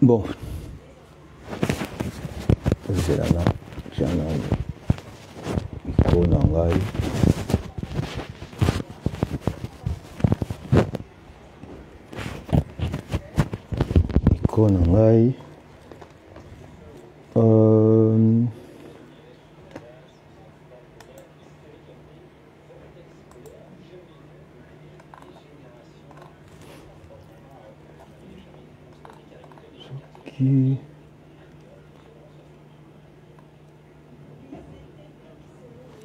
Bon, ozela na tia nano micro na ngai. Micro na ngai. Soki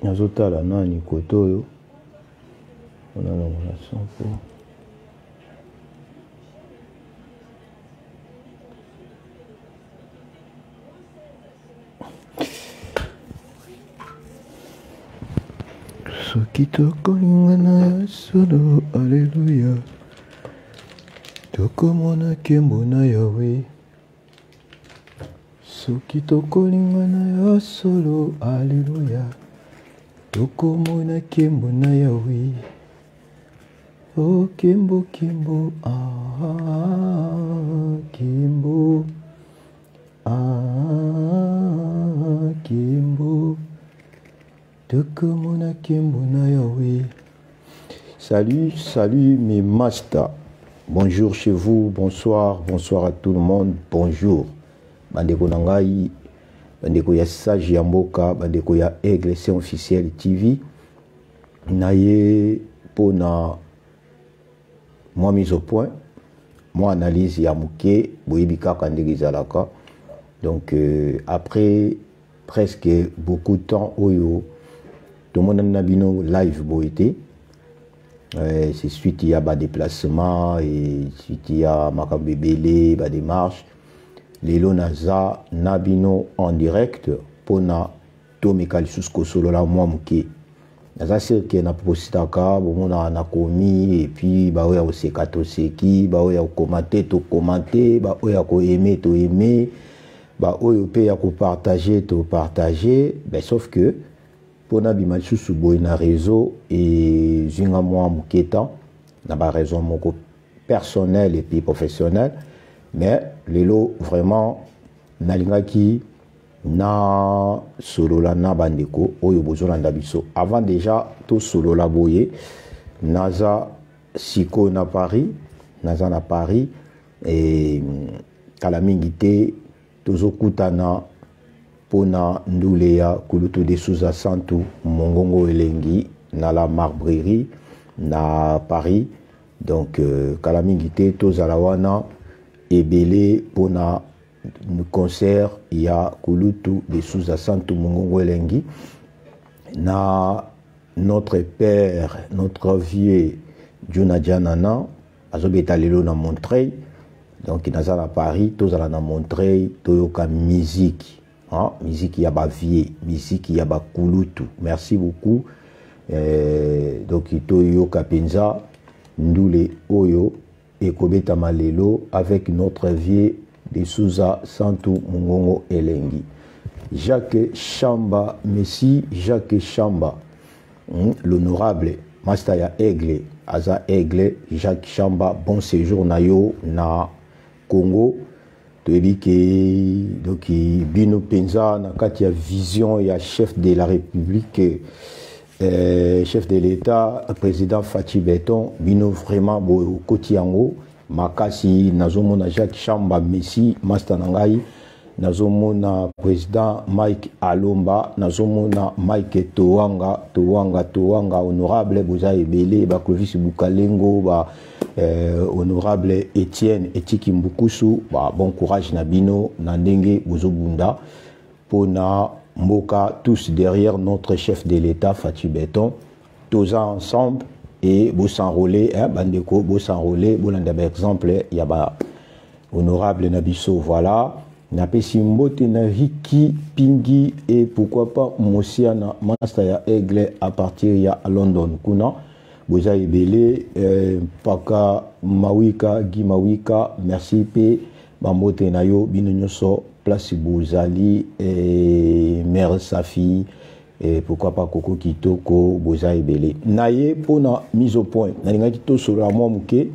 nazotala nani kote oyo onalongola son mpo Soki tokolingana ya solo, aleluya, tokomona nkembo na Yawe. Soki tokolingana ya solo, aleluya, tokomona nkembo na Yawe. Oh, nkembo, nkembo, ah, ah, nkembo. Ah, Kimbo, tokomona Kimbo na Yahweh. Salut, salut mes masters. Bonjour chez vous, bonsoir, bonsoir à tout le monde, bonjour. Bandeko na ngai, bandeko ya sage ya mboka, bandeko ya Aigle c'est officiel TV. Naye pona mwa mise au point mwa analyse ya moke boyebi kaka ndenge ezalaka donc après presque beaucoup de temps oyo tomonani na bino live boye te c'est suite ya badéplacement et suite ya makambo ebele badémarche. Lelo naza na bino en direct mpona tomeka lisusu kosolola mwa moke. Naza sûr ke na postaka, bomonaka nakomi, et puis baoyo ya koseka toseki, baoyo ya kokomante tokomante, baoyo ya koaime toaime, baoyo mpe ya kopartage topartage. Ben, sauf que mpona bima lisusu boye na réseau ezwi nga mwa moke temps na baraison moko personnel et puis professionnel. Mais lelo vraiment nalingaki na solola na bandeko oyo bozolanda biso. Avant déjà tosolola boye, naza sikoyo na Paris, naza na Paris e kala mingi te tozokutana mpona ndule ya Kulutu de Souza Santu Mongongo Elengi na la Marbrerie na Paris. Donc kala mingi te tozala wana ebele mpona concert ya Kulutu de Souza Santu Mongongo Elengi na notre père, notre vieux Juna Janana azobeta lelo na Montreuil. Donc naza na Paris, tozala na Montreuil, toyoka musique, hein? Musique ya bavieux, musique ya bakulutu. Merci beaucoup. Donc toyoka mpenza ndule oyo ekobetama lelo avec notre vieux de Souza Santu Mungongo Elengi. Jacques Chamba, Messi Jacques Chamba, l'honorable master ya Aigle, aza Aigle Jacques Chamba, bon séjour na yo na Congo. Toyebi ke donc bino mpenza na kati ya vision ya chef de la République, chef de l'État, président Fatshi Béton, bino vraiment bokoti yango makasi. Nazomona Jacques Chamba Messi master na ngai, nazomona président Mike Alomba, nazomona Mike Toanga, Toanga, Toanga, honorable, boza ebele, ba Clovis Bukalengo, ba honorable Etienne Etiki Mbukusu, ba bon courage na bino na ndenge bozobunda pona mboka, tous derrière notre chef de l'État Fatshi Béton, toza ensemble et bos'enrôler, hein, bandeko, bos'enrôler, bolanda ba exemple ya ba honorable na biso. Voilà, napesi mbote na Ricky Pingi et pourquoi pas Mosiana master ya Aigle à partir ya London kuna. Boza ebele, Paka Mawika, Guy Mawika, merci pe bambote na yo bino nyonso place bozali, mère Safi. Et pourquoi pas Koko Kitoko, boza ebele. Na ye mpona mise au point, nalingaki tosolola mwa moke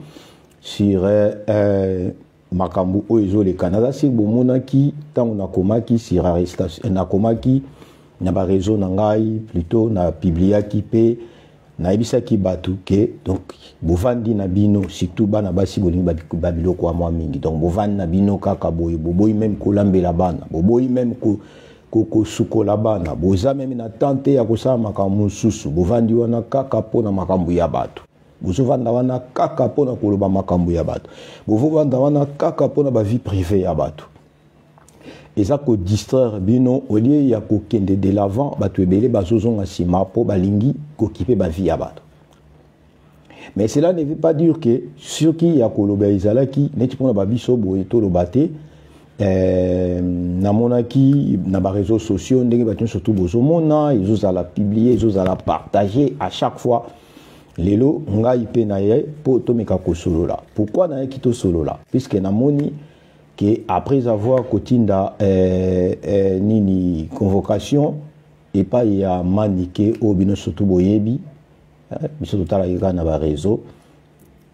sur makambo oyo ezoleka. Naza siki bomonaki ntango nakomaki sur arrestation, nakomaki na bareseau na ngai, plutôt na publiaki mpe nayebisaki bato ke donc bovandi na bino, surtout bana basi, bolingi babiloko ya mwa mingi. Donc bovandi na bino kaka boye, boboyi même kolambela bana, boboyi même kosukola bana, boza même na temps te ya kosala makambo mosusu. Bovandi wana kaka mpona makambo ya bato, bozovanda wana kaka mpona koloba makambo ya bato, bozovanda wana kaka mpona bavie privée ya bato. Eza kodistraire bino au lieu ya kokende de l'avant. Bato ebele bazozonga nsima mpo balingi kokipe bavie ya bato. Mais cela ne veut pas dire que soki ya koloba ezalaki neti mpona babiso boye toloba te. Namonaki na baréseaux sociaux ndenge bato nyonso tu bozomona, ezozala publié, ezozala partagé à chaque fois. Lelo ngai mpe na ye mpo tomeka kosolola. Pourquoi nayaki tosolola? Puisque namoni ke après avoir kotinda nini, convocation epai ya Manike oyo bino surtout boyebi, biso totalaki kaka na baréseau,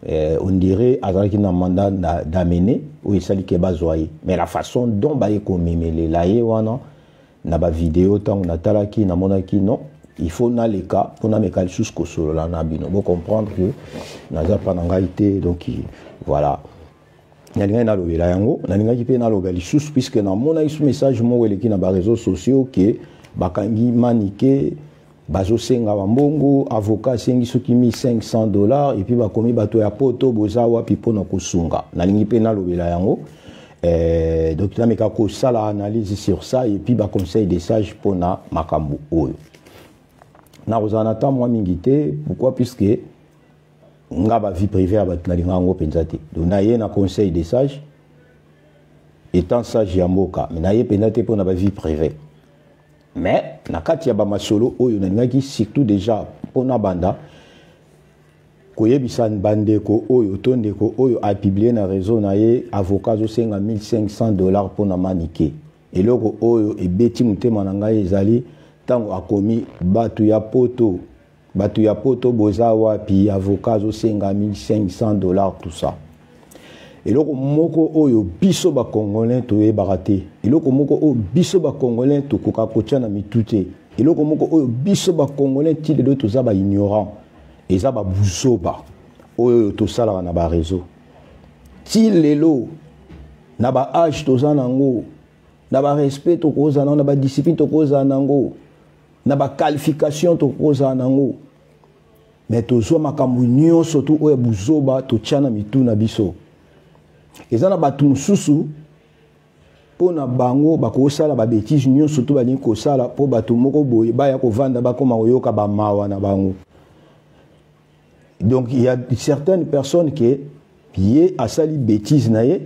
on dirait azalaki na mandat d'amener oyo esali ke bazwa ye. Mais la façon dont baye komemelela ye wana na bavideo, ntango natalaki, namonaki non, il faut naleka mpo nameka lisusu kosolola na bino, bocomprendre que naza mpa na ngai te. Donc voilà, nalingaki nalobela yango, nalingaki mpe naloba lisusu puisque namonaki su message moko eleki na baréseaux sociaux ke bakangi Manike, bazosenga bambongo, avocat asengi soki 1500 $, et puis bakomi bato ya Poto, boza wapi mpona kosunga? Nalingi mpe nalobela yango. Donc nameka kosala analyse sur ça et puis baconseil des sages mpona makambo oyo. Nakozala na temps mwa mingi te. Pourquoi? Puisque nga bavie privée ya bato nalinga yango mpenza te. Donc naye na conseil des sages étant sage ya mboka, mais naye mpenza te mpona bavie privée. Mais na kati ya bamasolo oyo, nalingaki surtout déjà mpona banda koyebisa bandeko oyo to ndeko oyo apublié na réseau na ye, avocat azosenga 1500 $ mpona Manike. Eloko oyo ebeti motema na ngai ezali ntango akomi bato ya Poto, bato ya Poto boza wapi, avocat azosenga 1500 $, tout ça. Eloko moko oyo biso bacongolais toyebaka te, eloko moko oyo biso bacongolais tokoka kotia na mitu te, eloko moko oyo biso bacongolais ti lelo toza baignorant, eza babuzoba oyo tosalaka na baréseau. Ti lelo na baage toza nango, na barespect tokozala nango, na badiscipline tokozala nango, na baqualification tokozala nango, mais tozwa makambo nyonso tu oyo buzoba totia na mitu na biso. Eza na bato mosusu, mpo na bango bakosala babêtises nyonso to balingi kosala mpo bato moko boye baya kovanda, bakóma koyoka bamawa na bango. Donc il y a certaines personnes ke ye asali bêtise na ye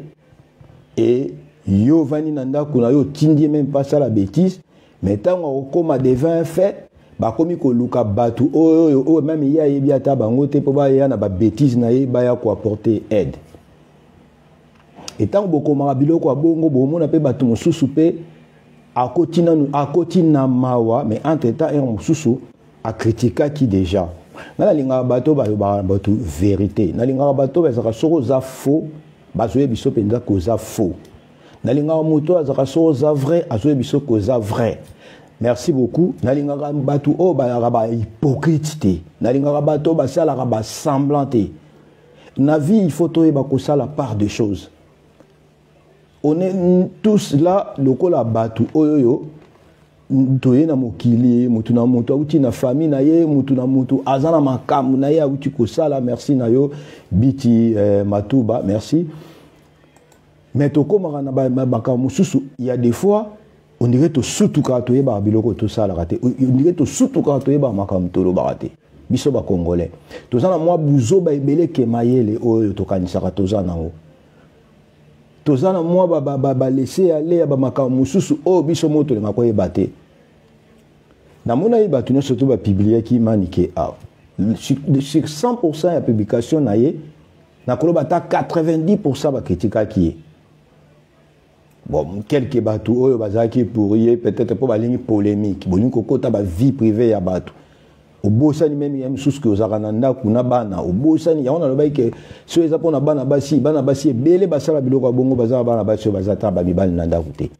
e yo ovandi na ndako na yo, otindi ye même pas asala bêtise, mais ntango akokóma devant un fait, bakomi koluka bato oyo oyo oyo même ye ayebi ata bango te, mpo baya na babêtise na ye, baya koapporter aide. Etango bokomaka biloko ya bongo, bomona mpe bato mosusu mpe akoti nanu, akoti na mawa, mais entre temps heure mosusu akritikaki déjà. Nga nalingaka bato balobaka na bato vérité, nalingaka bato bazalaka soki oza faux, bazoyebi biso mpenza koza faux. Nalingaka moto azalaka soki oza vrai, azoyebi biso koza vrai. Merci beaucoup. Nalingaka bato oyo bazalaka bahypocrite te, nalingaka bato oyo basalaka basemblant te. Na vie, il faut toyeba kosala part de choses. On est tous là lokola bato oyo oyo toye na mokili. Mutu na mutu awuti na famille na ye, mutu na mutu aza na makambo na ye awuti kosala. Merci na yo Biti Matuba, merci. Mais tokomaka na makambo mosusu, ya des fois on dirait tosutukaka, toyebaka biloko tosalaka te, on dirait tosutukaka, toyebaka makambo tolobaka te. Biso bacongolais toza na mwa buzoba ebele ke mayele oyo tokanisaka toza nango. Toza na mwa balaisser-aller ya bamakambo mosusu oyo biso moko tolinga koyeba te. Namona ye bato nyonso to bapubliaki Manike awa, sur 100 ya publication na ye, nakoloba ata 90 bakritikaki ye. Bon, quelques bato oyo bazalaki pour ye, peut-être mpo balingi polémique, bolingi kokota bavie privée ya bato. Obosani meme ya misusu ke ozalaka na ndako na bana, obosani yango. Nalobaki ke soki eza mpona bana basi, bana basi ebele basala biloko ya bongo, baza na bana basi oyo baza ta bamibali na ndako te.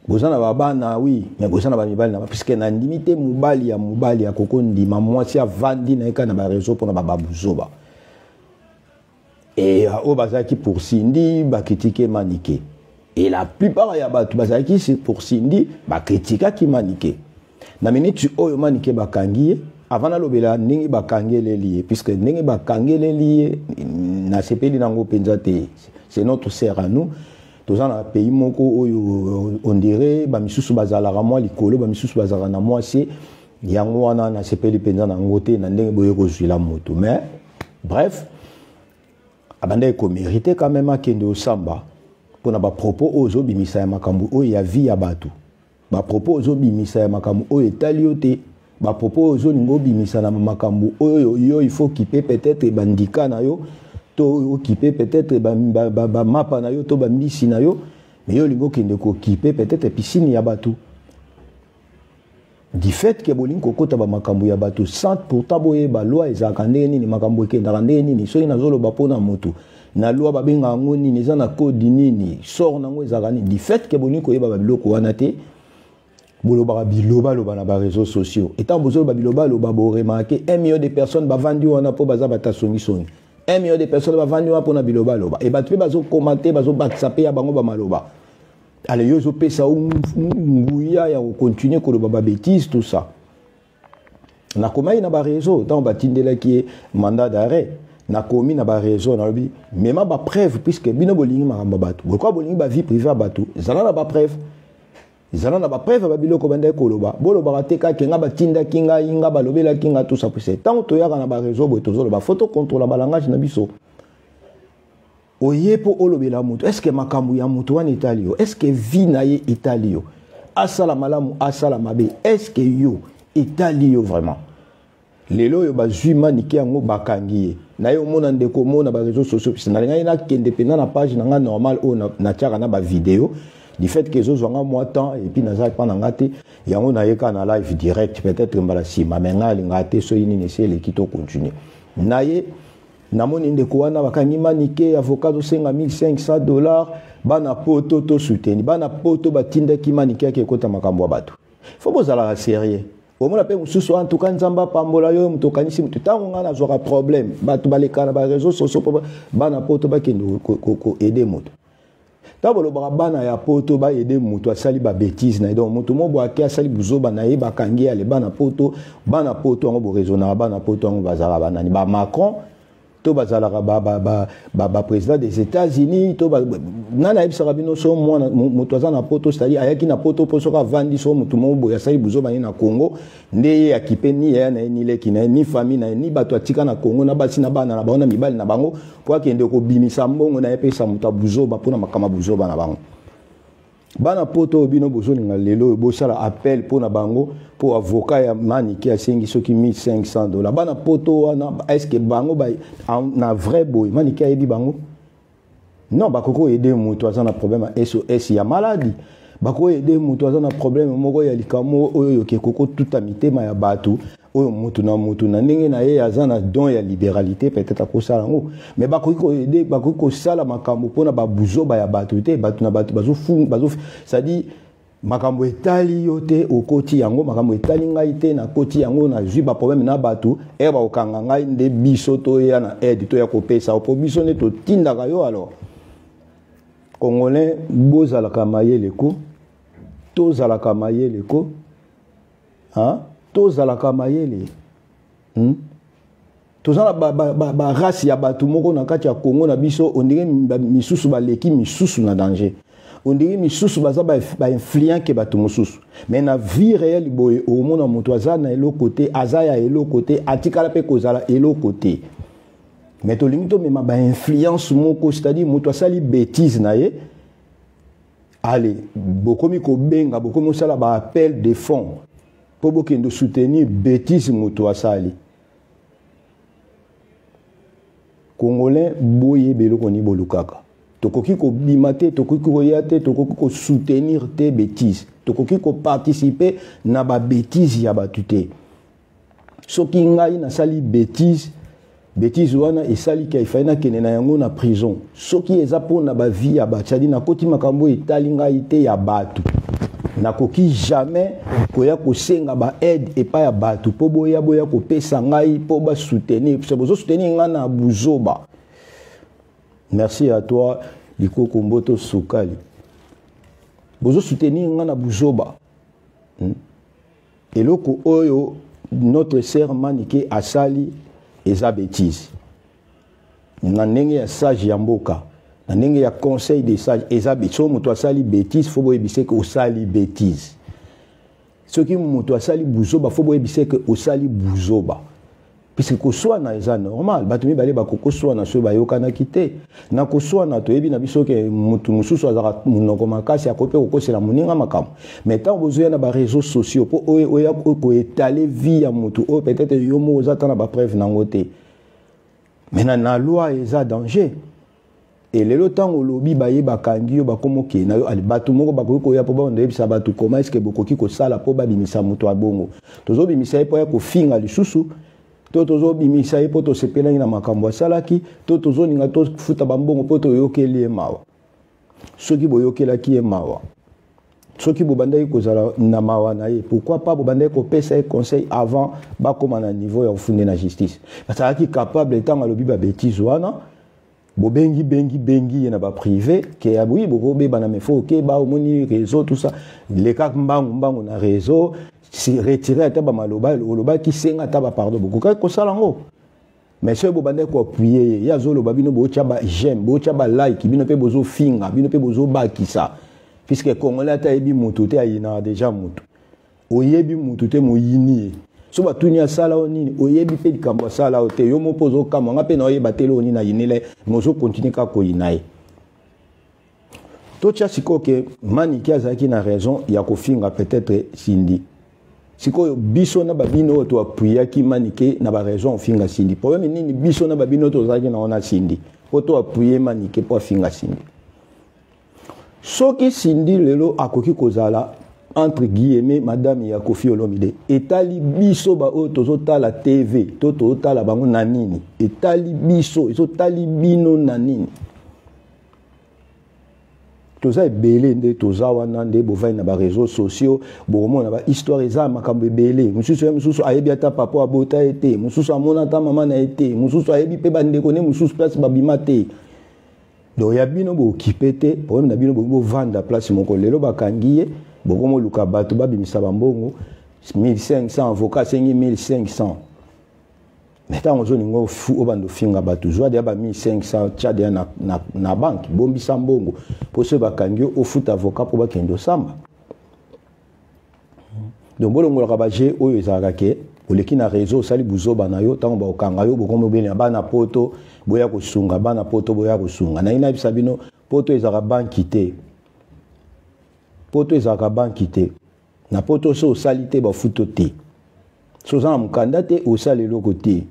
Boza na babana, oui, mais boza na bamibali na, puisque nandimi te mobali ya mobali akoko ndima mwasi avandi na ye kaka na bareseau mpona bababuzoba. E oyo bazalaki pour Cindy bacritiquer Manike, et la plupart ya bato bazalaki pour Cindy bacritiquaki Manike. Na miniti oyo Manike bakangi ye, avant nalobela ndenge bakangeleli ye, puisque ndenge bakangeleli ye nasepeli nango mpenza te. C'est notre sœur à nous. Toza na pays moko oyo on dirait bamisusu bazalaka mwa likolo, bamisusu bazalaka na mwa se. Yango wana nasepeli mpenza nango te na ndenge boye kozwila moto. Mais bref, abandaki komériter quand même akende osamba mpona bapropos oyo ozobimisa ya makambo oyo ya vie ya bato, bapropos ozobimisa ya makambo oyo etali yo te, bapropos oyo ozolinga obimisa na makambo oyo yo il faut kipe peut-être bandika na yo, to okipe peut-être bamapa na yo to bambisi na yo, mais yo olingi okende kokipe peut-être piscine ya bato, du fait ke bolingi kokota bamakambo ya bato sans pourtant boyeba loi ezalaka ndenge nini, makambo ekendaka ndenge nini. Soki nazoloba mpona motu na loi, babengaka yango nini, eza na code nini, sort nango ezalaka nini. Du fait ke bolingi koyeba babiloko wana te, bolobaka bilobaloba na baréseaux sociaux. Etango bozoloba bilobaloba, boremarquer 1 million de personnes bavandi wana mpo baza bata songisongi. 1 million de personnes bavandi wana mpona bilobaloba, e bato mpe bazocommenter, bazobakisa mpe ya bango bamaloba. Ale yo ezopesa nguya ya kocontinuer koloba babêtises, tout ça. Nakomaki na baréseau ntango batindelaki ye mandat d'arrêt, nakomi na baréseau, nalobi: mema bapreuve, puisque bino bolingi makambo ya bato, bokoka bolingi bavie privée ya bato, ezala na bapreuve, ezala na bapreuve ya babiloko bandaki koloba. Bolobaka te kaka nga batindaki ngai, nga balobelaki nga, tout ça, puisque ntango toyaka na baréseau boye, tozoloba, faut tocontrôler balangage na biso. Oye mpo olobela moto, est-ce makambo ya moto wana etali yo? Est-ce vie na ye etali yo? Asala malamu, asala mabe, est-ce yo etali yo vraiment? Lelo oyo bazwi Manike yango, bakangi ye na ye. Omona ndeko, omona baréseaux sociaux, puisque nalingaki nakende mpenza na page na nga normal oyo natiaka na bavideo. Du fait ke ezozwanga mwa temps, et puis nazalaki mpa na nga te, yango nayeka na live direct. Peut-être mbala nsima, me ngai alingaka te soki nini esi eleki, tocontinuer na ye. Namoni ndeko wana bakangi Manike, avocat osenga 1500 dollars. Bana Poto tosoutenir, bana Poto batindaki Manike ake ekota makambo ya bato. Faut bozalaka sérieux. Omona mpe mosusu, en tout cas Nzambe apambola yo. Moto okanisi moto, ntango ngai nazwaka problème, bato baleka na baréseaux sociaux mpo bana Poto bakende koaider moto. Ntango bolobaka bana ya Poto baaider moto asali babêtises na ye, donc moto mo boake asali buzoba na ye, bakangi ale bana Poto. Bana Poto yango boraisonnaka, bana Poto yango bazalaka banani? Bamacron to bazalaka baprésident des États-Unis to nani? Ayebisaka bino so mwana moto aza na Poto, c'est-à-dire ayaki na Poto mpo soki avandi, so motu moko boye asali buzoba ye na Congo, nde ye akipe ni yaya na ye, ni leki na ye, ni famille na ye, ni bato atika na Congo, na basi na bana na bango, na mibali na bango, mpo akende kobimisa mbongo na ye pesa moto ya buzoba mpona makambo ya buzoba na bango. Bana Poto oyo bino bozolinga lelo oyo bosala appel mpo na bango, mpo avocat ya Manike asengi soki 1500 dollars, bana Poto wana, est-ce bango ba, na vrai boye Manike ayebi bango? Non, bakoki koaider moto aza na problème ya SOS ya maladie, bakoaider moto aza na problème moko ya likambo oyo yoki ekokotuta mitema ya bato, oyo motu na motu na ndenge na ye aza na don ya libéralité, peut-être akosala yango. Mais bakoki koaider, bakoki kosala makambo mpona babuzoba ya bato te. Bato na bato bazo, c'est-à-dire makambo etali yo te, okoti yango. Makambo etali ngai te, nakoti yango, nazwi baproblème na bato ere bakokanga ngai, nde biso toya na aide, toya kopesa mpo biso nde totindaka yo. Alors Congolais, bozalaka mayele ko, tozalaka mayele ko, hein? Tozalaka mayele, Toza na barace ya bato moko na kati ya Congo na biso, ondenge misusu baleki misusu na danger, ondenge misusu baza bainfluent ke bato mosusu. Mais na vie réelle boye, omona moto aza na eloko te, aza ya eloko te, atikala mpe kozala eloko te, mais tolingi tomema bainfluence moko, c'est-à-dire moto asali bêtise na ye, ale bokomi kobenga, bokomi kosala baappel de fonds mpo bokende soutenir bêtise moto asali. Congolais, boyeba eloko nini bolukaka. Tokoki kobima te, tokoki koya te, tokoki kosoutenir te bétise, tokoki koparticiper na babétise ya bato te. Soki ngai nasali bétise, bétise wana esali ke efai nakende na yango na prison. Soki eza mpona bavie ya bato, c'est-à-dire nakoti makambo etali ngai te ya bato, nakoki jamais koya kosenga baaide epai ya bato mpo boya boya kopesa ngai mpo basoutenir. Bozosoutenir ngai na buzoba. Merci à toi Likoko Mboto Sukali. Bozosoutenir ngai na buzoba. Eloko oyo notre sœur Manike asali eza bêtise. Na ndenge ya sage ya mboka, na ndenge ya conseil des sages, eza bêtise. Soki moto asali bêtise, faut boyebisa ke osali bêtise. Soki moto asali buzoba, faut boyebisa ke osali buzoba. Puisque koswana eza normal, bato mibale bakokoswana soki bayokanaki te. Na koswana toyebi na biso ke motu mosusu azalaka monoko makasi, akoki mpe kokosela moninga makambo. Mais ntango bozoya na baréseaux sociaux mpo oyo oya koétaler vie ya motu oyo peut-être yo moko oza ata na bapreuve nango te, mais na loi eza danger. E lelo ntango olobi baye bakangi yo, bakoma okende na yo, ale bato moko bakoki koya mpo babanda oyebisa bato koma eske bokoki kosala mpo babimisa moto ya bongo. Tozobimisa ye mpo ya kofinga lisusu, to tozobimisa ye mpo tosepelaki na makambo asalaki, to tozolinga tofuta bambongo mpo toyokeli ye mawa. Soki boyokelaki ye mawa, soki bobandaki kozala na mawa na ye, pourquoi pas bobandaki kopesa ye conseil avant bakóma na niveau ya kofunde na justice? Bazalaki capable ntango alobi babétise wana, bobengi bengi bengi ye na baprivé ke ya oui, bokobebana, mais faut okeba, omoni réseau, tout ça, leka mbangu mbangu na réseau, si retire ata bamaloba olobaki, senga ata bapardon. Bokokaki kosala yango. Mais soki bobandaki koappuyer ye, ye azoloba, bino botya ba j'aime, botya balike, bino mpe bozofinga, bino mpe bozobakisa, puisque Congolais ata ayebi motu te, ayinaka déjà motu. Oyebi motu te, moyini ye. So batuni asala o nini, oyebi mpe likambo asala o te, yo moko ozokamwa. Nga mpe na oyeba te eloko nini ayinela ye, mais ozocontinuer kaka koyina ye. Totya sikoyo ke Maniki azalaki na raison ya kofinga peut-être Cindy. Sikoyo biso na babino oyo toappuyaki Manike na baraison ofinga Cindy, problème nini? Biso na babino oyo tozalaki nango na Cindy mpo toappuyer Manike mpo afinga Cindy, soki Cindy lelo akoki kozala entre guillemets madame ya Koffi Olomide, etali biso baoyo tozotala TV to tozotala bango na nini? Etali biso, ezotali bino na nini? Toza ebele nde toza wana nde bovandi na baréseaux sociaux, bokomona bahistoire eza makambo ebele. Mosusu ya mosusu ayebi ata papa abota ye te, mosusu amona ata mama na ye te, mosusu ayebi mpe bandeko ne mosusu place babima te. Donc ya bino bookipe te problème na bino. Boki bovanda place moko, lelo bakangi ye, bokomoluka bato babimisa bambongo 1500, avocat asengi 1500. Mais ntango ozolinga obanda ofinga bato, zwa deya ba 1500, tia deya na banque, bombisa mbongo mpo soki bakangi yo, ofuta avocat mpo bakende osamba. Donc bolongolaka baje oyo ezalaka ke oleki na réseau, osali buzoba na yo, ntango bakokanga yo, bokomi obele na bana poto boya kosunga, bana poto boya kosunga. Nayi nayebisa bino, poto ezalaka banki te, poto ezalaka banki te. Na poto so osali te, bafuto te. So oza na mokanda te, osala eloko te.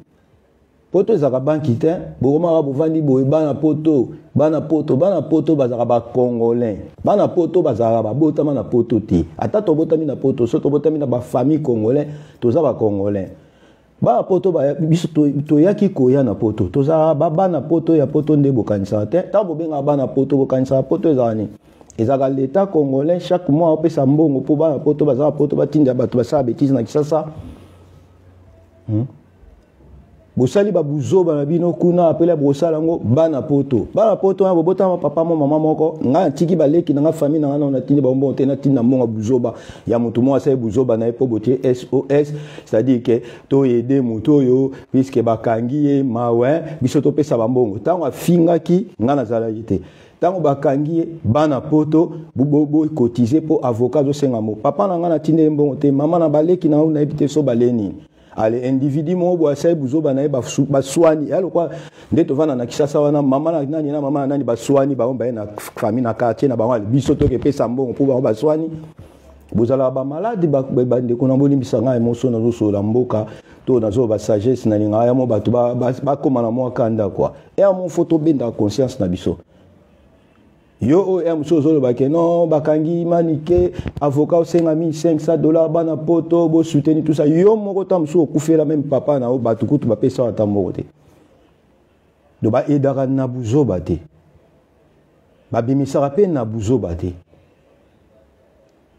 Poto ezalaka banki te. Bokomaka bovandi boye, bana poto, bana poto, bana poto bazalaka bacongolais. Bana poto bazalaka babotama na poto te. Ata tobotami na poto, so tobotami na bafamille congolais, toza bacongolais. Bana poto, biso toyaki koya na poto, tozalaka babana poto ya poto nde bokanisaka te. Ntango bobengaka bana poto, bokanisaka poto ezalaka nini? Ezalaka l'État congolais chaque mois opesa mbongo mpo bana poto bazala poto, batinda bato basala bétise na Kisasa. Bosali babuzoba na bino kuna, apele bosala yango bana poto. Bana poto wana bobotama papa mo mama moko. Ngai natiki baleki na nga, famille na ngai nao natindi bango mbongo te. Natinda mbongo ya buzoba ya motu moko asali buzoba na ye mpo botie SOS, c'est-à-dire ke toaider motu oyo puisque bakangi ye, mawe, biso topesa bambongo. Ntango afingaki ngai, nazalaki te. Ntango bakangi ye, bana poto bocotiser mpo avocat azosenga mo. Papa na ngai natindi ye mbongo te, mama na baleki na ngai nayebi te so bale nini. Ale individu moko boye asali buzoba na ye, baswani ya lokwa nde tovanda na Kisasa wana, mama na nani na mama na nani baswani, bango baye na famille na quartier na bango. Ale biso tokepesa mbongo mpo bango baswani. Bozalaka bamaladi, bandeko na bolimbisa ngai moso nazosolola mboka to nazoba sagesse. Nalingaka ya mo bato bakóma na mwa kanda kua eya mo fo tobendaka conscience na biso. Yo oyo ya mosusu ozoloba ke non, bakangi Manike, avocat osenga 1500 $, bana poto bosoutenir, tout ça. Yo moko ta mosusu okufela même papa na yo, bato kutu bapesa ata moko te. Do baaidaka na buzoba te, babimisaka mpe na buzoba te.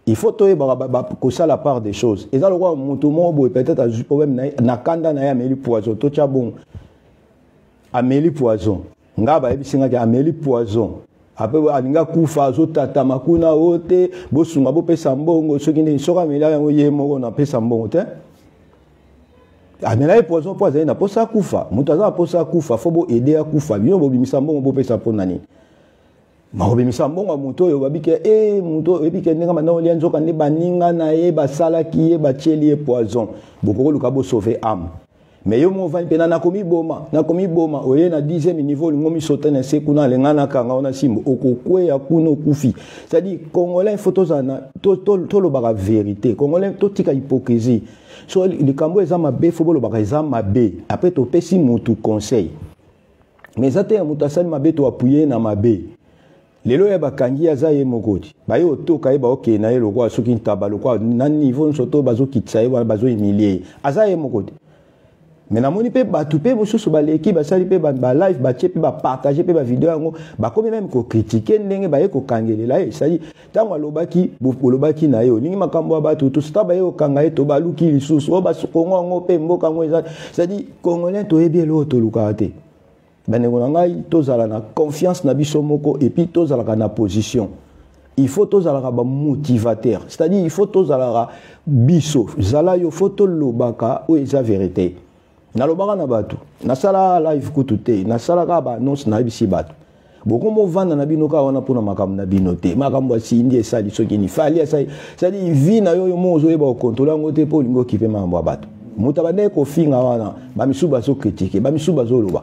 Il faut toyebaka kosala part des choses. Eza lokola moto moko boye, peut-être azwi problème na ye, na kanda na ye ameli poison. Totya bongo, ameli poison. Nga bayebisi ngaki ameli poison, après alingi akufa, azotatama kuna o te, bosunga, bopesa mbongo. Soki ndenge soki ameli yango ye moko, napesa mbongo te. Amela ye poison mpo azali na mposa akufa. Moto aza na mposa akufa, faut boaider akufa. Bino bobimisa mbongo, bopesa mpo na nini? Bakobimisa mbongo ya moto oyo babike e moto oyo oyebike ndenge banda olia, nzoka nde baninga na ye basalaki ye, batieli ye poison. Bokoki koluka bosauver âme, mais yo mo ovandi mpena, nakomiboma, nakomiboma. Oye na 10e niveau, olingo misota na se kuna, alenga nakanga wana simbo, okokweya kuna, okufi. C'est-à-dire, Congolais, faut tozala, tolobaka vérité. Congolais, totika hypocrisie. So likambo eza mabe, faut bolobaka eza mabe. Après topesi motu conseil, mais eza te ya moto asali mabe, toappuyer na mabe. Lelo ya bakangi, aza ye moko ti baye otoka ye, baokende na ye lokola soki ntaba, lokola na niveau nyonso to bazokitisa ye wana, bazohumilie ye, aza ye moko te. Mais namoni mpe bato mpe mosusu baleki, basali mpe balive, batie mpe, bapartage mpe bavideo yango, bakomi même kocritiquer ndenge baye kokangelela ye. C'est-à-dire, ntango alobaki, olobaki na ye, olingi makambo ya bato tosita, baye kokanga ye, to baluki lisusu oyo bakongo yango mpe mboka yango eza. C'est-à-dire, Congolais, toyebi eloko tolukaka te. Bandeko na ngai, tozala na confiance na biso moko, et puis tozalaka na position. Il faut tozalaka bamotivateur, c'est-à-dire il faut tozalaka biso zala yo, faut tolobaka oyo eza vérité. Nalobaka na bato, nasalaka live kutu te, nasalaka baannonce, nayebisi bato: bokomovanda na bino kaka wana mpona makambo na bino te. Makambo asindi esali soki ni Fally asali, c'est-à-dire vie na yo, yo mo ozoyeba kocontrôler yango te, mpo olingi okipe makambo ya bato. Moto abandaki kofinga wana, bamisusu bazocritiquer, bamisusu bazoloba.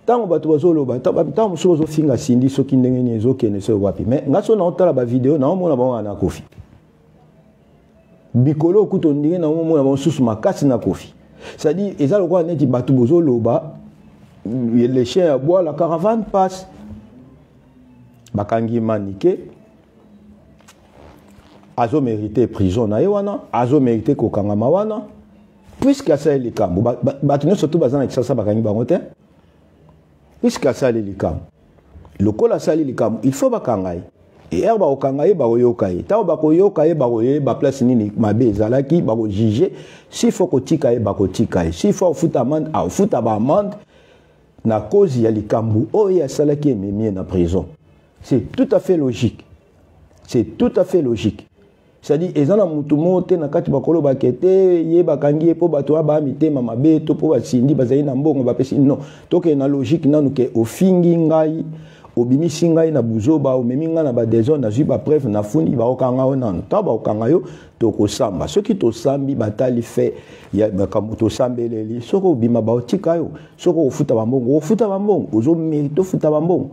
Ntango bato bazoloba, ntango mosusu bazofinga Cindy soki ndenge nini ezokende soki wapi, mais nga so naotala bavideo, naomona bango wana na Kofi. Mikolo okuta ndenge naomona bango susu makasi na Kofi. C'est-à-dire, eza lokola neti bato bozoloba: le chien aboie, la caravane passe. Bakangi Manike, azomérite prison na ye wana, azomérite kokangama wana, puisque asali likambo. Bato nyonso to baza na Kisasa, bakangi bango te. Puisque asali likambo, lokola asali likambo, il faut bakanga ye. Ere bakokanga ye, bakoyoka ye. Ntango bakoyoka ye, bakoyeba place nini mabe ezalaki, bakojuger. S'il faut kotika ye, bakotika ye. S'il faut afuta amende, afuta baamende na cause ya likambo oyo asalaki, ememi ye na prison. C'est tout à fait logique, c'est tout à fait logique. C'est-à-dire, eza na mutu moko te na kati bakolobaka te ye bakangi ye mpo bato wana baya mitema mabe to mpo basindi bazali na mbongo bapesi. Non, tokende na logique nanu ke ofingi ngai, obimisi ngai na buzoba, omemi ngai na badésordre, nazwi bapreuve, nafundi, bakokanga yo nanu. Ntango bakokanga yo, tokosamba. Soki tosambi, batali fait ya makambo tosambeleli, soki obima, baotika yo. Soki okofuta bambongo, okofuta bambongo. Ozomérite ofuta bambongo,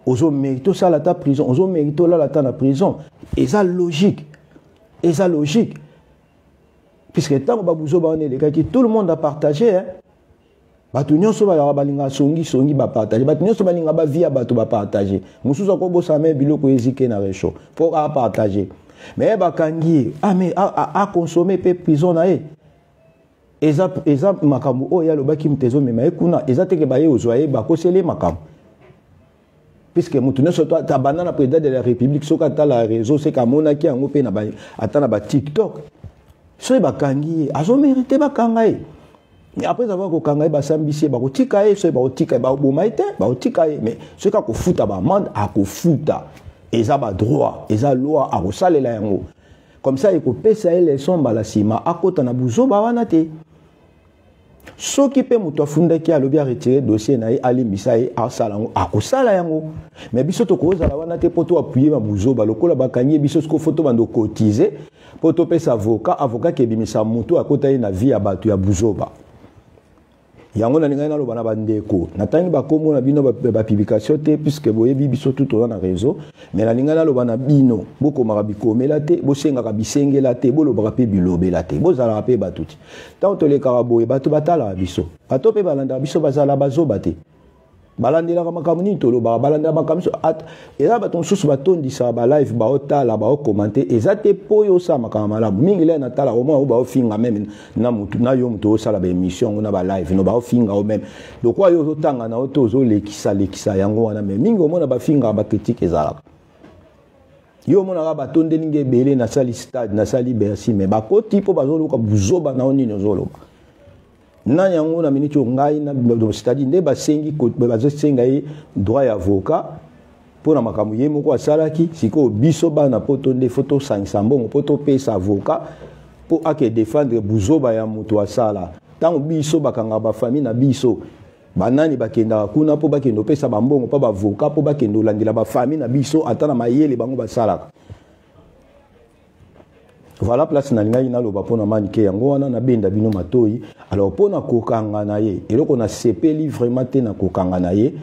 ozomérite osala ata prison, ozomérite olala ata na prison. Eza logique, eza logique, puisque ntango babuzoba wana elekaki, tout le monde a partagé, hein? Bato nyonso balaka, balingaka songisongi, bapartage. Bato nyonso balingaka bavie ya bato, bapartage. Mosusu akobosana me biloko ezike na réchaud mpo apartage. Mais bakangi ye, ah, mais aconsommer mpe prison na ye. Eza makambo oyo alobaki, moto ezomema ye kuna. Eza teke baye ozwa ye, bakoseli ye makambo, puisque moto nyonso abanda na président de la République, soki atala réseau, seke amonaki yango mpe ata na baTikTok. Soki bakangi ye, azomérite bakanga ye. Après avoir kokanga ye, basambisi ye, bakotika ye. Soki bakotika ye, bakoboma ye te, bakotika ye. Mais soki akofuta baamende, akofuta. Eza badroit, eza loi, akosalela yango. Comme ça ekopesa ye leçon, mbala nsima akota na buzoba wana te. Soki mpe moto afundaki, alobi aretirer dossier na ye, alimbisa ye, asala yango, akosala yango. Mais biso tokozala wana te mpo toappuyer babuzoba. Lokola bakangi ye, biso siko faut tobanda kocotiser mpo topesa avocat, avocat kebimisa motu akota ye na vie ya bato ya buzoba. Yango nalingai naloba na bandeko, natangi bakombo na bino bapublication te, puisque boyebi biso tu toza na réseau. Mais nalingai naloba na bino: bokomaka bikomela te, bosengaka bisengela te, bolobaka mpe bilobela te, bozalaka mpe bato ti ntango tolekaka boye, bato batalaka biso, bato mpe balandaka biso, bazala bazoba te. Balandelaka makambo nini tolobaka, balandela makambo nyonso. Eza bato mosusu batondisaka balive, baotala, baokomante. Eza te mpo oyo osala makambo malamu mingi. Le natala omoi oyo baofinga meme na mutu na yo, moto osala baémission yango na balive no, baofinga o meme lokwa yo ozotanga na yo te, ozolekisa-lekisa yango wana. Me mingi omona bafingaka, bakritike ezalaka. Yo omonaka batondeli nge ebele, nasali stade, nasali Bercy, me bakoti mpo bazoluka buzoba na yo. Nini ozoloba nani yango na miniti oyo? Ngai, c'est-à-dire nde basengi, bazosenga ye droit ya avocat mpo na makambo ye moko asalaki. Sikoyo biso bana Poto nde fo tosangisa mbongo mpo topesa avocat mpo ake défendre buzoba ya moto asala. Ntango biso bakangaka bafamille na biso, banani bakendaka kuna mpo bakende opesa bambongo mpo bavocat, mpo bakende olandela bafamille na biso? Ata na mayele bango basalaka. Voilà place nalingaki naloba mpona Manike. Yango wana nabenda bino matoi. Alors, mpona kokanga na ye, eloko nasepeli vraiment te na kokanga na ye,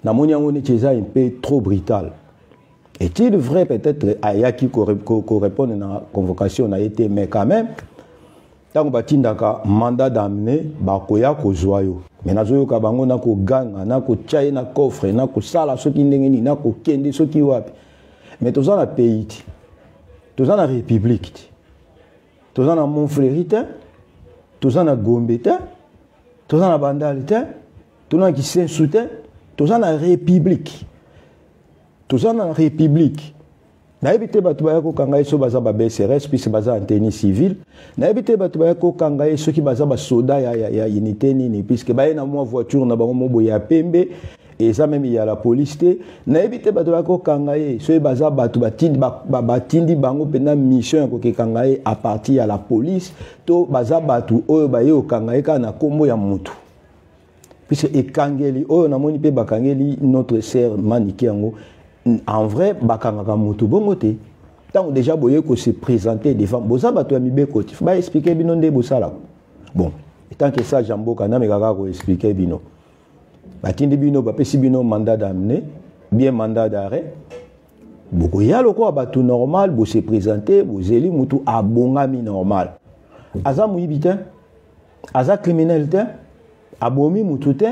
namoni yango neti eza un peu trop brutal. Est-il vrai, peut-être ayaki korépondre na convocation na ye te, mais quand même, ntango batindaka mandat d'amener, bakoya kozwa yo. Me nazoyoka bango na koganga, na kotya ye na coffre, na kosala soki ndenge nini, na kokende soki wapi. Mais toza na pays te, toza na république te, toza na Montfleury te, toza na Gombe te, toza na Bandale te, toza na Kisensu te. Toza na république, toza na république. Nayebi te bato baya kokanga ye soki baza ba BCRS, puisque baza en tenue civile. Nayebi te bato baya kokanga ye soki baza basoda ya unité nini, puisque baye na mwa voiture na bango mo boye ya pembe, eza meme ya la police te. Nayebi te bato baya kokanga ye soki baza bato batindi, batindi bango mpenza mission ya kokekanga ye à partir ya la police, to baza bato oyo baye kokanga ye kaka na nkombo ya motu, puisque ekangeli oyo namoni mpe bakangeli notre sœur Manike yango, en vrai bakangaka motu bongo te. Ntango déjà boye kose présenter devant, boza bato ya mibeko te, baexpliquer bino nde bosalaka. Bon, tant que sage ya mboka, nameka kaka koexpliquer bino. Batindi bino, bapesi bino mandat d'amener, bien mandat d'arrêt, bokoya lokola bato normal, bose présenter, bozeli mutu abongami normal, aza moyibi te, aza criminel te, abomi mutu te.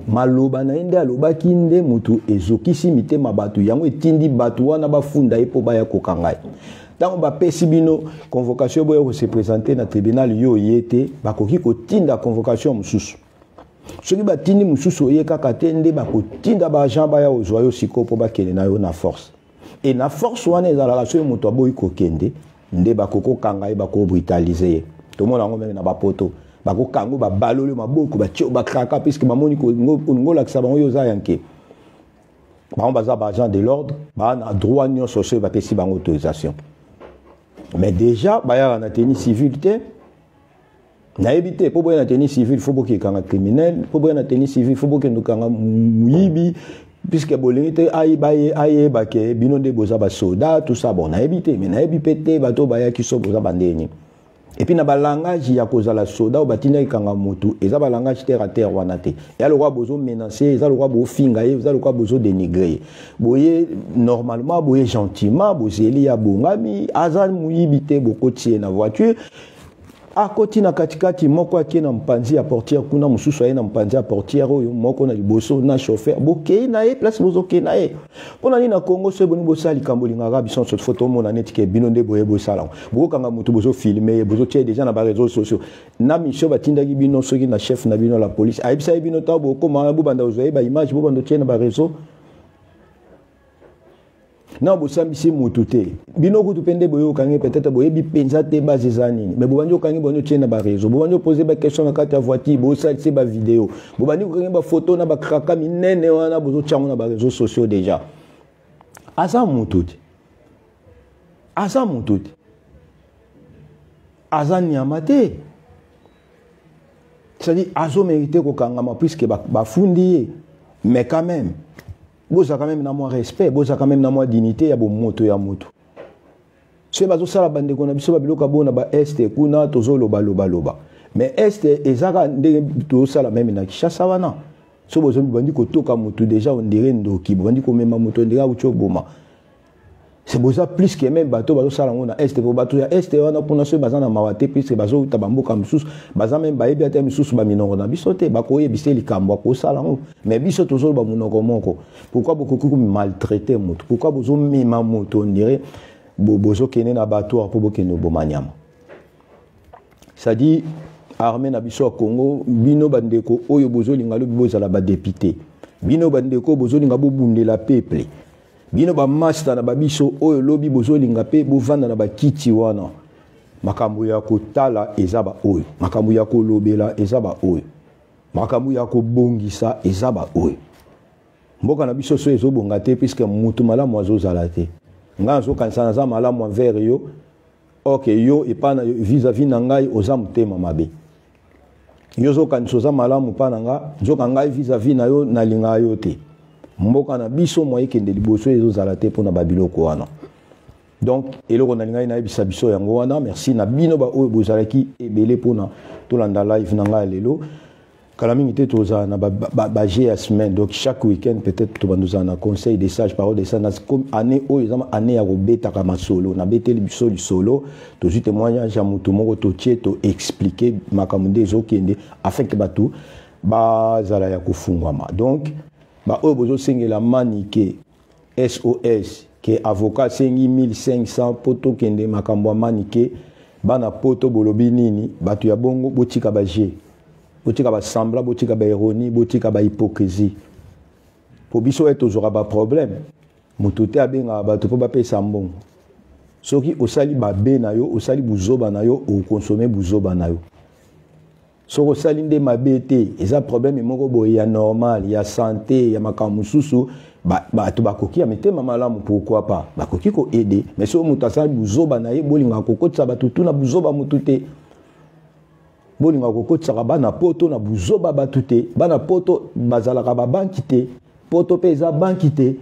Maloba na ye nde alobaki nde mutu ezokisi mitema bato, yango etindi bato wana bafunda ye mpo baya kokanga ye. Ntango bapesi bino convocation, boya kose présenter na tribunal, yo ye te, bakoki kotinda convocation mosusu. Soki batindi mosusu, oye kaka te, nde bakotinda baagent baya kozwa yo sikoyo mpo bakende na yo na force. E na force wana ezalaka, soki moto aboyi kokende, nde bakokokanga ye, bakobrutaliser ye. Tomona yango meme na bapoto, bakokanga, babaloli maboko, batie bakraka, puisque bamoni olingi olakisa bango yo oza yanke. Bango baza baagent de l'ordre, baa na droit nyonso soki bapesi bango autorisation. Mais déjà bayaka na tenue civile te. Nayebi te mpo boya na tenue civile, fo bokekanga criminel, mpo boya na tenue civile, fo bokende kokanga moyibi, puisque bolingi te ayeba ke bino nde boza basoda, tout ça. Bon, nayebi te, mais nayebi mpe te bato bayaki so boza bandeni. Et puis na balangage ya kozala soda oyo batindaki kanga motu, eza balangage terre à terre wana te. Eya lokola bozomenacer, eza lokola bofinga ye, eza lokola bozodénigrer ye. Boye normalement, boye gentiment, bozeli ya bongami, aza moyibi te, bokoti ye na voiture, akoti na katikati, moko ake na mopanzi ya portière kuna, mosusu aye na mopanzi ya portière oyo, moko na liboso na chauffeur, bokei na ye place bozokei na ye. Mpo na nini na Congo, so eboni bosala likambo, olingaka biso nyonso fo tomona neti ke bino nde boye bosala? Bokokanga motu, bozofilmer ye, bozotia déjà na baréseaux sociaux. Na mission batindaki bino, soki na chef na bino la police ayebisaki bino, ntango bokóma, bobanda kozwa ye baimage, bobanda otie na baréseau na bosambisi motu te. Bino kutu mpe nde boyokangi, peut-être boyebi mpenza te base eza nini, mais bobandi okangi, bobandi otie na baréseau, bobandi opose baquestion na kati ya voiture, bosalisi bavideo, bobandi kokangi bafoto na bakraka minene wana, bozotia yango na baréseaux sociaux. Déjà aza motu te, aza motu te, aza nyama te. C'est-à-dire azomérite kokangama puisque bafundi ye. Mais quand même boza quand même na mwa respect, boza quand même na mwa dignité ya bomoto ya moto. Soki bazosala bandeko na biso babiloko ya bona baeste kuna, tozolobaloba, mais este ezaka ndenge tozosala meme na Kinshasa wana. So bozombi, bandi kotoka motu, déjà on dirait ndoki, bandi komema moto, on dirait auti oboma. C'est boza plus que même bato bazosala yango na este, po bato ya este wana kuna soki baza na mawa te, puisque bazouta bamboka mosusu, baza meme bayebi ata misusu baminoko na biso te, bakoyebisa likambo akosala yango. Mais biso tozoloba monoko moko. Pourquoi bokoki komaltraite moto? Pourquoi bozomema moto ondire bozokende na bato mpo bokende oboma nyama? C'est-à-dire armée na biso ya Congo, bino bandeko oyo bozolinga lobi bozala badepute, bino bandeko bozolinga bobundela peuple, bino bamasta na babiso oyo lobi bozolinga mpe bovanda na bakiti wana, makambo ya kotala eza baoyo, makambo ya kolobela eza baoyo, makambo ya kobongisa eza baoyo. Mboka na biso so ezobonga te puisque mutu malamu azozala te. Ngai nazokanisa naza malamu envers yo, ok, yo epa na vis-à-vis na ngai oza motema mabe. Yo ozokanisa oza malamu mpa na nga, nzoka ngai vis-à-vis na yo nalingaka yo te. Mboka na biso mwa ekende liboso ezozala te mpona babiloko wana. Donc eloko nalingaki nayebisa biso yango wana. Merci na bino baoyo bozalaki ebele mpona tolanda live na ngai ya lelo. Kala mingi te tozala na baje ya semaine, donc chaque week-end peut-être tobanda ozala na conseil des sages, parole des sages. Année oyo eza année ya kobetaka masolo, nabeteli biso lisolo, tozwi témoignage ya motu moko, totie toexplike makambo nde ezokende afin ke bato bazala ya kofungwama. Donc baoyo bozosengela Manike SOS, ke avocat asengi 1500 mpo tokende makambo ya Manike, bana poto bolobi nini? Bato ya bongo botika baje, botika basembla, botika baironie, botika bahypocrisie, mpo biso oyo tozwaka baproblème, moto te abengaka bato mpo bapesa mbongo. Soki osali babe na yo, osali buzoba na yo, okonsome buzoba na yo. Soki osali nde mabe te, eza problème moko boye ya normal, ya sante, ya makambo mosusu, bato bakoki ya mitema malamu, pourquoi pas, bakoki koaide. Mais soki moto asali buzoba na ye, bolingaka kokotisa bato tuna buzoba motu te, bolingaka kokotisaka bana poto na buzoba bato te. Bana poto bazalaka babanki te, poto mpe eza banki te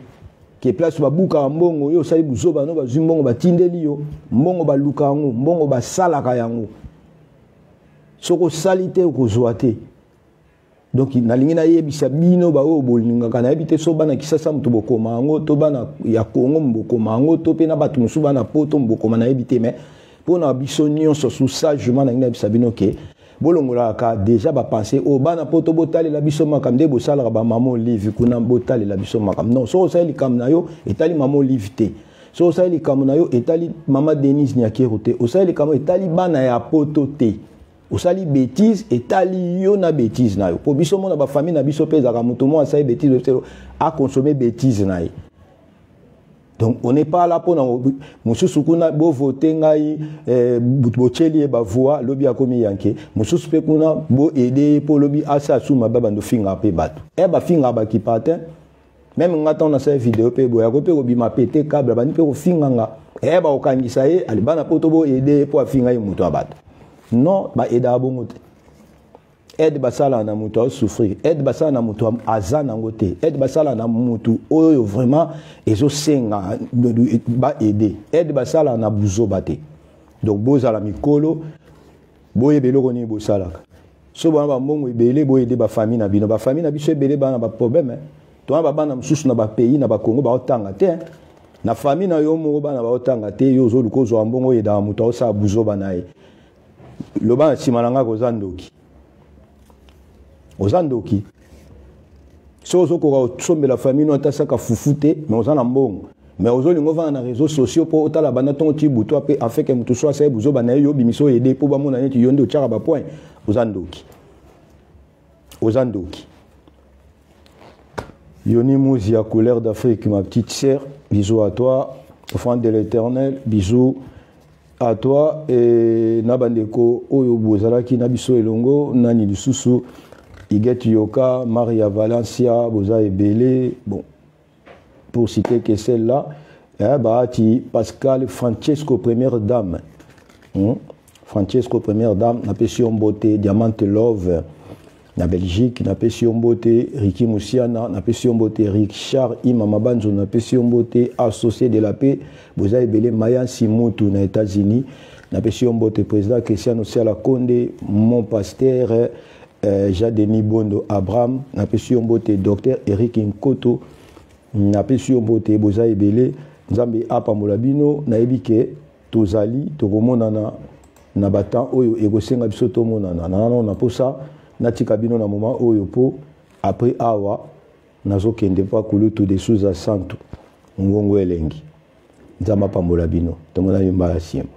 ke place babukaka mbongo. Yo osali buzoba no, bazwi mbongo batindeli yo mbongo, baluka yango mbongo, basalaka yango. Soki osali te, okozwa te. Donc nalingi nayebisa bino baoyo bolingaka, nayebi te so bana Kisasa moto bokoma yango, to bana ya Kongo bokoma yango, to mpe na bato mosusu bana poto bokoma, nayebi te. Mais mpo na biso nyonso su sagement, nalingi nayebisa bino ke bolongolaka deja bapense oyo bana poto botalela biso makambo nde bosalaka bamama Olive kuna, botalela biso makambo. Non, soki osali likambo na yo, etali mama Olive te. Soki osali likambo na yo, etali mama Denise Nyakeru te. Osali likambo, etali bana ya poto te. Osali bétise, etali yo na bétise na yo, mpo biso mona bafamille na biso mpe ezalaka moto moko asali bétise, akonsome bétise na ye. Donc on n'est pas là mpona mosusu kuna bovote ngai, botyeli ye bavoi, lobi akomi yanke. Mosusu mpe kuna boaide ye mpo lobi asa asuma, babando fingaka mpe bato e bafingaka bakipa te. Meme nga ntango nasala video mpe boye, akoki mpe kobima pete kable, abandi mpe kofinga nga, e bakokangisa ye alibana mpo to boaide ye mpo afinga ye moto ya bato. Non, baaidaka bongo te. Aide basala na moto azosouffrir, aide basala na moto aza nango te, aide basala na moto oyo vraiment ezosenga baaide, aide basala na buzoba te. Donc bozala mikolo, boyeba eloko nini bosalaka. So bana bambongo ebele, boyede bafamille na bino. Bafamille na biso ebele bana baproblème, tona babana mosusu na bapays na bakongo baotanga te. Na famille na yo moko bana baotanga te, yo ozoluka ozwa mbongo oyedaka moto aosala buzoba na ye. Loba na nsima na ngai, koza ndoki, oza ndoki. Soki ozokoka kosombela famille no ata saka fufu te, mais oza na mbongo, mais ozolinga ovanda na réseaux sociaux mpo otala banda ntongo ti butu ape afeke moto so asali buzoba na ye, yo obimisa oyede mpo bamona neti yo nde otyaka bapoint. Oza ndoki, oza ndoki. Yoni Mouzia, couleur d'Afrique, ma petite sœur, bisous à toi. Offrande de l'Éternel, bisous à toi. Et na bandeko oyo bozalaki na biso elongo, nani lisusu, Iget Yoka, Maria Valencia, boza ebele, bon, pour citer que celle-là, eh, Bahati, Pascal, Francesco, première dame. Francesco, première dame, napesi yo mbote, Diamante Love, na Belgique, napesi yo mbote, Ricky Moussiana, napesi yo mbote, Richard Ima Mabanzo, napesi yo mbote, associé de la paix, boza ebele, Mayansi Mutu na États-Unis, napesi yo mbote, président Cristiano Siala Konde, mon pasteur, Jean-Denis Bondo Abraham, napesi yo mbote, docteur Eric Nkoto, napesi yo mbote, boza ebele. Nzambe apambola bino. Nayebi ke tozali tokomonana na batemps oyo ekosenga biso tomonana. Nano na posa natika bino na moment oyo po après awa nazokende pa kulutu de Souza Santu ngongo elengi. Nzambe apambola bino, tomonani mbala nsima.